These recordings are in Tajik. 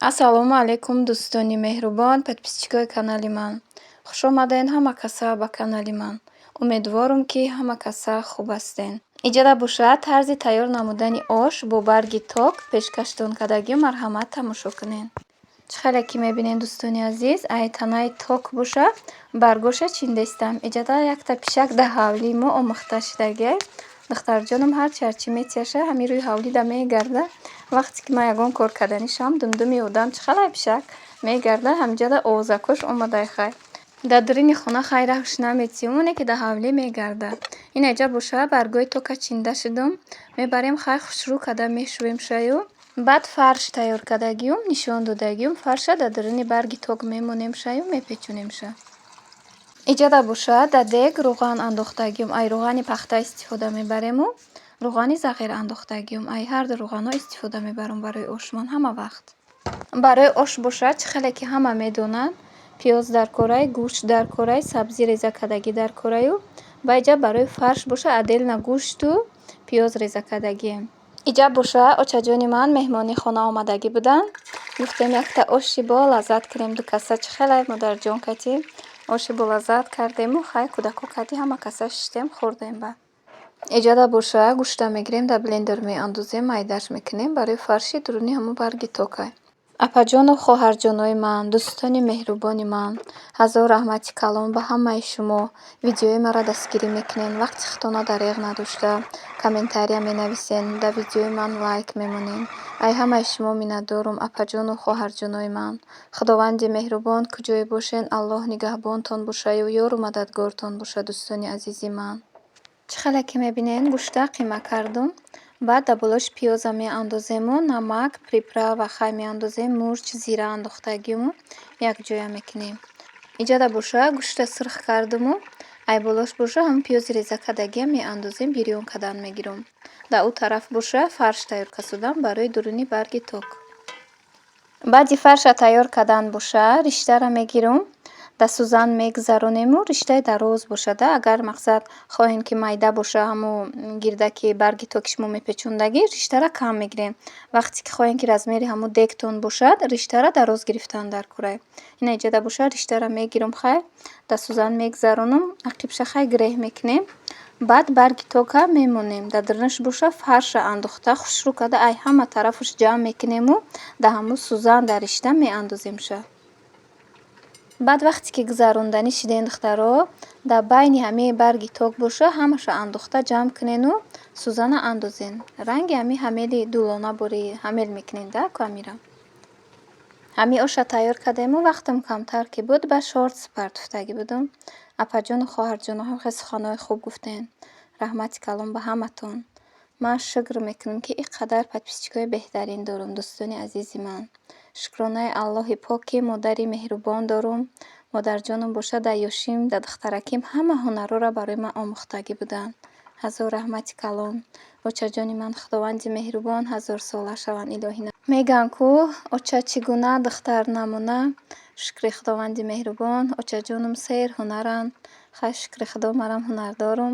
Ассалому алайкум, дӯстони меҳрубон, подписчикои канали ман. Хуш омадед ҳама каса ба канали ман. Умедворум, ки ҳама каса хуб ҳастен. Иҷода бошад, тарзи тайёр намудани ош бо барги ток пешкаштон кардагӣ, марҳамат, тамошо кунед. Чӣ хеле ки мебинед, дӯстони азиз, ай танаи ток боша, баргоша чиндестам. Иҷода якта пишак дар ҳавлии мо омӯхта шудагиай. Духтарҷонам ҳарчи ҳарчи метияша, ҳамин рӯи ҳавлида мегарда. Вақте ки ман ягон кор карданишам, думдуми одам чӣ хелай пишак мегарда, ҳаминҷода овозакош омадай хай. Дар даруни хона хай раҳш наметиём, оне ки дар ҳавлӣ мегарда. Ин аҷа боша, баргҳои тока чинда шудум. Мебарем хай, хушрӯ карда мешӯем шаю. Баъд фарш тайёр кардагиюм, нишон додагиюм, фарша дар даруни барги ток мемонем шаю, мепечонемша. Иҷода боша, дар дег рӯған андохтагиюм. Ай рӯғани пахта истифода мебарему рӯғани зағир андохтагиюм. Ай ҳарду рӯғанҳо истифода мебарам барои ош ман ҳама вақт. Барои ош боша, чӣ хеле ки ҳама медонанд, пиёз дар корай, гӯшт дар корай, сабзӣ реза кардагӣ дар кораю. Ба иҷа барои фарш боша, отдельно гӯшту пиёз реза кардагием. Иҷа боша, очаҷони ман меҳмони хона омадагӣ буданд. Гуфтем, якта оши бо лаззат кунем ду каса, чӣ хелай модарҷон кати оши болаззат кардему хай, кӯдако кати ҳама каса шиштем, хӯрдем. Ба иҷода боша, гӯшта мегирем, дар блендер меандозем, майдаш мекунем барои фарши дуруни ҳамун барги токай. Апаҷону хоҳарҷонои ман, дӯстони меҳрубони ман, ҳазор раҳмати калон ба ҳамаи шумо. Видеои маро дастгирӣ мекунед, вақти худтона дареғ надошта, комментария менависен, дар видеои ман лайк мемонед. Ай ҳамаи шумо миннатдорум, апаҷону хоҳарҷонои ман. Худованди меҳрубон, куҷое бошен, Аллоҳ нигаҳбонтон бошаю ёру мададгортон бошад, дӯстони азизи ман. Чӣ хеле ки мебинед, гӯшта қима кардум. Баъд дар болош пиёза меандозему, намак, приправа хай меандозем, мурч, зира андохтагиюму якҷоя мекунем. Иҷода боша, гӯшта сурх кардуму ай болош боша, ҳамун пиёзи реза кардагиам меандозем, бирён кардан мегирум. Дар ӯ тараф боша, фарш тайёр касудам барои дуруни барги ток. Баъди фарша тайёр кардан боша, риштара мегирум, дар сӯзан мегузаронему, риштаи дароз бошада. Агар, мақсад, хоҳем, ки майда боша, ҳамун гирдаки барги токи шумо мепечондагӣ, риштара кам мегирем. Вақте ки хоҳем, ки размери ҳамун дегтон бошад, риштара дароз гирифтан дар кӯрай. Ина иҷода боша, риштара мегирум хай, дар сӯзан мегузаронум, ақибша хай гиреҳ мекунем. Баъд барги тока мемонем. Дар дарунаш боша, фарша андохта, хушрӯ карда, ай ҳама тарафаш ҷамъ мекунему дар ҳамун сӯзан дар ришта меандоземша. Баъд вақте ки гузаронданӣ шидем, духтаро, дар байни ҳамаи барги ток боша, ҳамаша андохта ҷамъ кунену сӯзана андозен. Ранги ҳами ҳамели дулона бори ҳамел мекунем да ку ҳамира. Ҳами оша тайёр кардему, вақтам камтар ки буд, ба шортс партофтагӣ будум. Апаҷону хоҳарҷоно ҳам хеле суханҳои хуб гуфтен. Раҳмати калон ба ҳаматон. Ман шукр мекунам, ки ин қадар подписчикои беҳтарин дорум, дӯстони азизи ман. Шукронаи Аллоҳи пок, ки модари меҳрубон дорум. Модарҷонам боша, дар ёшим, дар духтараким ҳама ҳунарҳоро барои ман омӯхтагӣ буданд. Ҳазор раҳмати калон. Очаҷони ман, Худованди меҳрубон, ҳазорсола шаванд, илоҳӣ. Мегӯянд ку, оча чӣ гуна, духтар намуна. Шукри Худованди меҳрубон, очаҷонам сер ҳунаранд. Хай, шукри Худо, манам ҳунардорум.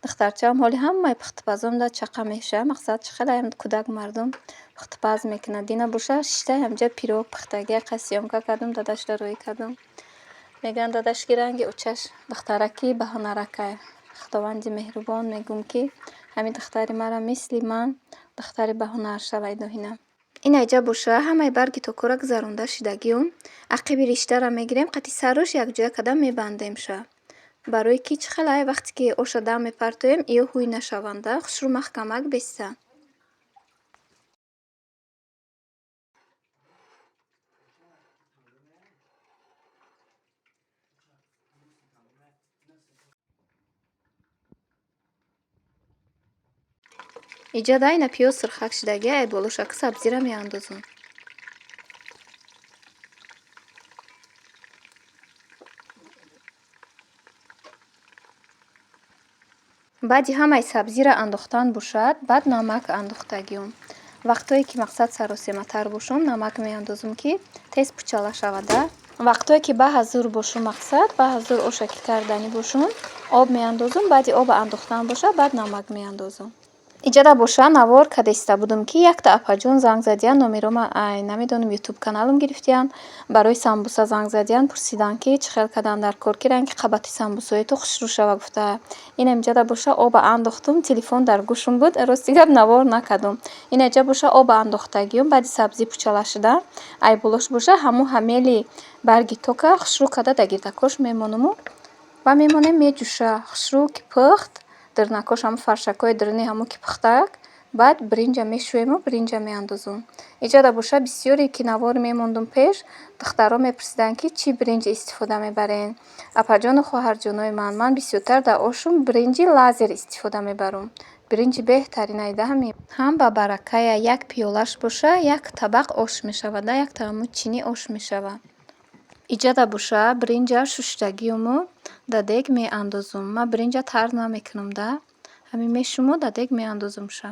Духтарчаам ҳоли ҳамаи пухтупазом да чақа мешавад. Мақсад, чӣ хеле кӯдак мардум пухтупаз мекунад. Дина боша, шиштай ҳамҷа пирог пухтагӣ, қай съёмка кардум, дадашро роҳӣ кардум. Мегӯянд, дадаш ки ранги очаш духтаракӣ ба ҳунаракай. Худованди меҳрубон, мегӯм, ки ҳамин духтари мара мисли ман духтари ба ҳунар шава, илоҳина. Ин айҷа боша, ҳамаи барги токора гузаронда шидагиюм. Ақиби риштара мегирем, қати сарош якҷоя карда мебандемша. Барои ки чӣ хелай, вақте ки оша дам мепартоем, иё ҳуй нашаванда, хушрӯ маҳкамак беста. Иҷода ина пиёз сурхак шидагӣ, ай болошака сабзира меандозам. Баъди ҳамаи сабзира андохтан бошад, баъд намак андохтагиём. Вақтое ки, мақсад, саросематар бошум, намак меандозам, ки тез пучала шавада. Вақтое ки ба ҳазур бошум, мақсад, ба ҳазур оша ки карданӣ бошум, об меандозум. Баъди оба андохтан бошад, баъд намак меандозум. Иҷада боша навор када иста будум, ки якта апаҷон занг задиян, номерома ай намедонам ютуб каналам гирифтиян, барои самбуса занг задиян, пурсиданд, ки чӣ хел кадан дар кор, ки ранги қабати самбусаҳои ту хушрӯ шава гуфта. Инам иҷада боша оба андохтум, телефон дар гӯшум буд, рости гап навор накардум. Инаҷа боша оба андохтагиюм, баъди сабзӣ пучала шуда, ай болош боша ҳамун ҳамели барги тока хушрӯ када дар гирдакош мемонуму ва мемонем, меҷӯша. Хушрӯ ки пухт, дирнакош ҳамун фаршакҳои даруни ҳамун ки пухтак, баъд биринҷа мешӯему биринҷа меандозум. Иҷада боша бисёре ки навор мемондум пеш, духтарҳо мепурсиданд, ки чӣ биринҷ истифода мебарем. Апаҷону хоҳарҷонои ман, ман бисёртар дар ошум биринҷи лазер истифода мебарам. Биринҷи беҳтаринай да ҳамин. Ҳам ба баракая як пиёлаш боша, як табақ ош мешавад, да як ҳамун чини ош мешавад. Иҷада боша биринҷа шуштагиюму дар дег меандозум. Ман биринҷа тар намекунам да. Ҳамин мешуму дар дег меандозумша.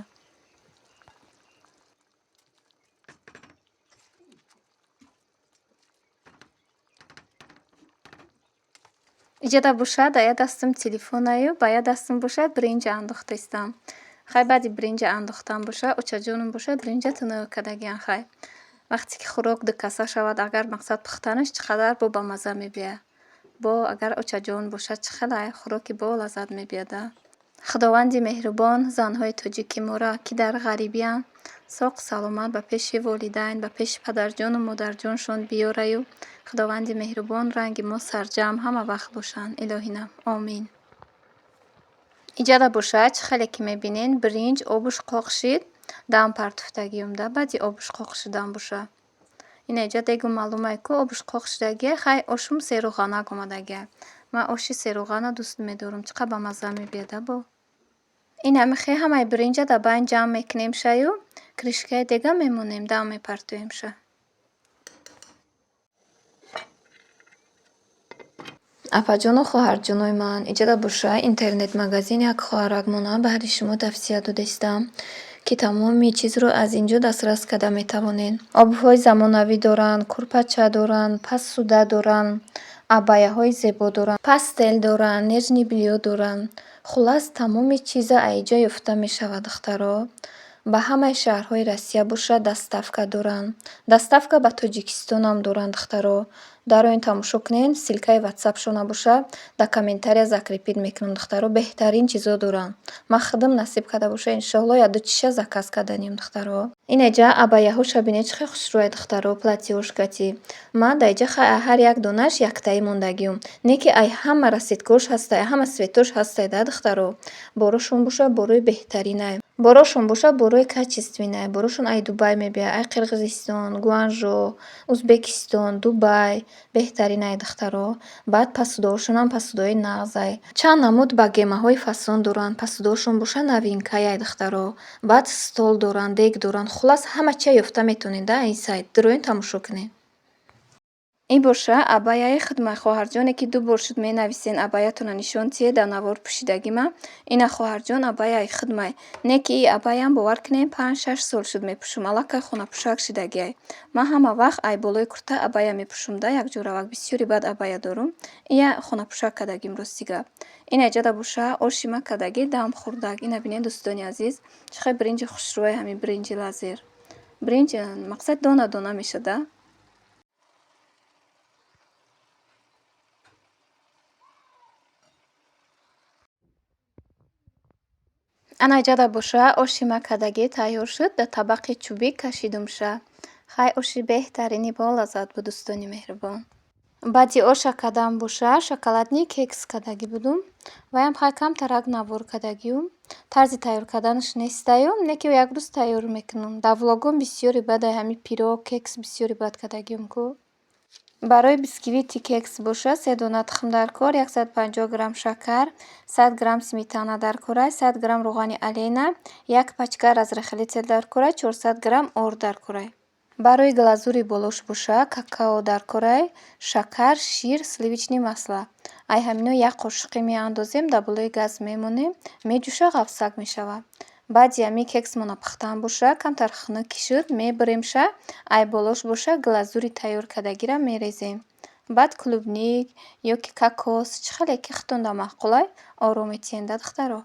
Иҷада боша дар як дастам телефонаю, ба як дастам боша биринҷа андохта истам. Хай, баъди биринҷа андохтан боша, очаҷонам боша биринҷа тунук кардагиян хай. Вақте ки хӯрок дукаса шавад, агар мақсад пухтанаш чӣ қадар бо бамазза мебиёяд. Бо агар очаҷон бошад, чӣ хеле хӯроки болаззат мебиёяд да. Худованди меҳрубон занҳои тоҷики моро, ки дар ғарибиянд, соқ саломат ба пеши волидайн, ба пеши падарҷону модарҷоншон биёраю Худованди меҳрубон ранги мо сарҷамъ ҳама вақт бошанд. Илоҳи нам. Омин. Иҷада боша, чӣ хеле ки мебинед, биринҷ обуш қоқ шид, дам партофтагиюм да, баъди обуш қоқ шудан боша. Ина иҷа дегу маълумае ку обуш қоқ шудагия, хай ошум сероғанак омадагия. Ман оши сероғана дӯст медорам, чӣ қадр бамазза мебиёяд да бо. Ин ҳамихе ҳамаи биринҷа дар байн ҷамъ мекунем шаю, крышкаи дега мемонем, дам мепартоемша. Апаҷону хоҳарҷонои ман, иҷада боша интернет-магазин як хоҳаракмона баҳри шумо тавсия дода истам, ки тамоми чизро аз инҷо дастрас карда метавонед. Обувҳои замонавӣ доранд, курпача доранд, посуда доранд, абаяҳои зебо доранд, постель доранд, нижнее бельё доранд. Хуллас, тамоми чиза аз инҷа ёфта мешавад, духтаро. Ба ҳамаи шаҳрҳои Россия бошад доставка доранд. Доставка ба Тоҷикистонам доранд, духтаро. Дароен тамошо кунед, ссылкаи ватсапшона боша дар комментария закрепить мекунам, духтаро. Беҳтарин чизо доранд. Ман худам насиб карда боша, иншоалло, як ду чиша заказ карданем, духтаро. Инаҷа абаяҳоша бинед, чӣ хел хушрӯяд, духтаро, платьеҳош кати. Ман дар инҷа ҳар як донаш яктаи мондагиюм. Не ки ай ҳама расцветкош ҳастай, ҳама цветош ҳастай да, духтаро. Борошон боша борои беҳтаринай. Борошон боша борои качественный. Борошон ай Дубай мебиёяд, ай Қирғизистон, Гуанжо, Узбекистон, Дубай. Беҳтаринай, духтаро. Баъд посудаҳошонам посудаҳои нағзай. Чанд намуд богемаҳои фасон доранд. Посудаҳошон боша новинкаяй, духтаро. Баъд стол доранд, дег доранд. Хуллас, ҳама чия ёфта метавонед да ин сайт. Дароен тамошо кунед. Ин боша абаяи хидмат, хоҳарҷоне, ки ду бор шуд менависен, абаятонро нишон тиҳед дар навор пӯшидагима. Ина, хоҳарҷон, абаяи хидмай. Не ки и абаям, бовар кунед, 5-6 сол шуд мепӯшум, аллакай хонапӯшак шидагиай. Ман ҳама вақт ай болои курта абая мепӯшум да, якҷоравак бисёри бад абая дорум. Ия хонапӯшак кардагим, рости гап. Ина иҷада боша оши ма кардагӣ дам хӯрдак. Ина бинед, дӯстони азиз, чӣ хел биринҷи хушрӯяй ҳамин биринҷи лазер. Биринҷ мақсад дона дона мешад да. Ана иҷада боша оши ма кардагӣ тайёр шуд, дар табақи чӯбӣ кашидумша. Хай, оши беҳтарини болаззат буд, дӯстони меҳрубон. Баъди оша кардан боша шоколадный кекс кардагӣ будум. Ваям хай камтарак навор кардагиюм. Тарзи тайёр карданаш нестаю, не ки як рӯз тайёр мекунам. Дар влогом бисёри баъд ай ҳамин пирог, кекс бисёри бад кардагиюм ку. Барои бисквити кекс боша се дона тухм дар кор, 150 грамм шакар, 100 грамм сметана дар кор, 100 грамм равғани Олейна, як пачка разрыхлитель дар кор, 400 грамм орд дар кор. Барои глазури болош боша какао дар кор, шакар, шир, сливочное масло. Ай ҳамино як қошуқе меандозем, дар болои газ мемонем, меҷӯша, ғафсак мешавад. Баъди ҳамин кексмона пухтан боша, камтар хунук ки шуд, мебиремша, ай болош боша глазури тайёр кардагиро мерезем. Баъд клубника ё ки кокос, чӣ хеле ки худтонда маъқулай, оро метиҳен да, духтаро.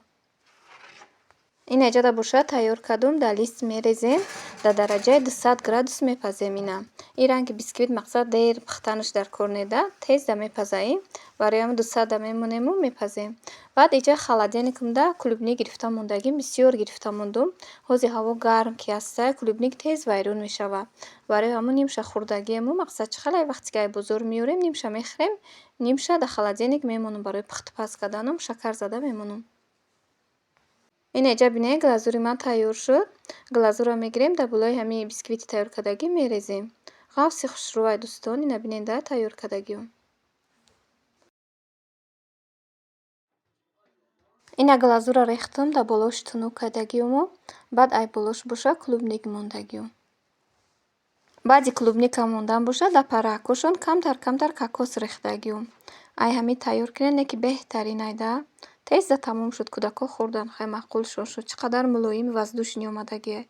Ина иҷода бошад, тайёр кардум, дар лист мерезем, дар дараҷаи 200 градус мепазем ина. Ин ранги бисквит мақсад дер пухтанаш дар кор неда, тез да мепазаем. Барои ҳамин 200-да мемонему мепазем. Баъд иҷа холодильникамда клубник гирифта мондагим, бисёр гирифта мондум. Ҳозир ҳаво гарм ки ҳастай, клубник тез вайрон мешавад. Барои ҳамун нимша хӯрдагиему мақсад чӣ хеле вақте ки ай бозор меорем, нимша мехӯрем, нимша дар холодильник мемонам барои пухтупаз карданам, шакар зада мемонам. Ина иҷа бинед, глазури ман тайёр шуд. Глазурро мегирем, дар болои ҳамин бисквити тайёркардагӣ мерезем. Ғафси хушрӯай, дӯстон, ина бинед, да тайёр кардагиам. Ина глазурро рехтам, дар болош тунук кардагиуму баъд ай болош боша клубник мондагиум. Баъди клубника мондан бошад, дар параакошон камтар камтар кокос рехтагиум. Ай ҳамин тайёр кунед, не ки беҳтарин айда. Тезда тамом шуд, кӯдакҳо хӯрдан, хеле маъқулшон шуд. Чӣ қадар мулоим, воздушный омадагиай.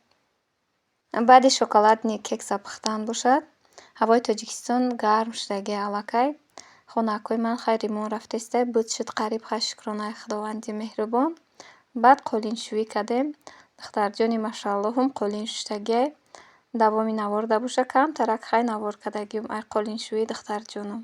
Баъди шоколадный кекса пухтан бошад, ҳавои Тоҷикистон гарм шудагиай аллакай. Хонаакҳои ман хай ремонт рафтестай, буд шуд қариб, хай шукронаи Худованди меҳрубон. Баъд қолиншӯӣ кардем. Духтарҷони машааллоҳум қолин шуштагиай. Давоми наворда боша камтарак хай навор кардагиум ай қолиншӯии духтарҷонам.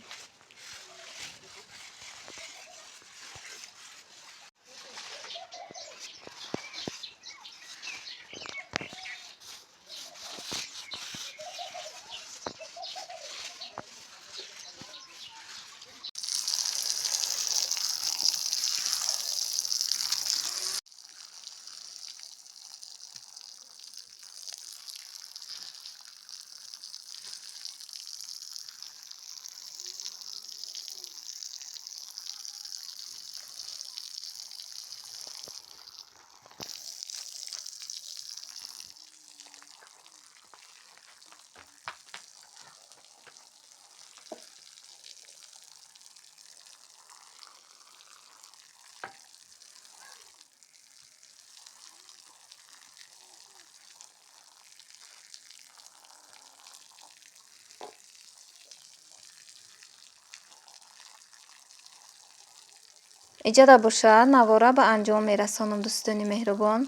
Иҷода бошад, навора ба анҷом мерасонам, дӯстони меҳрубон.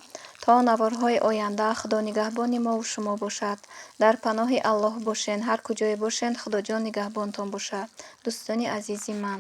То наворҳои оянда Худо нигаҳбони мову шумо бошад. Дар паноҳи Аллоҳ бошен, ҳар куҷое бошен, Худоҷон нигаҳбонтон бошад. Дӯстони азизи ман.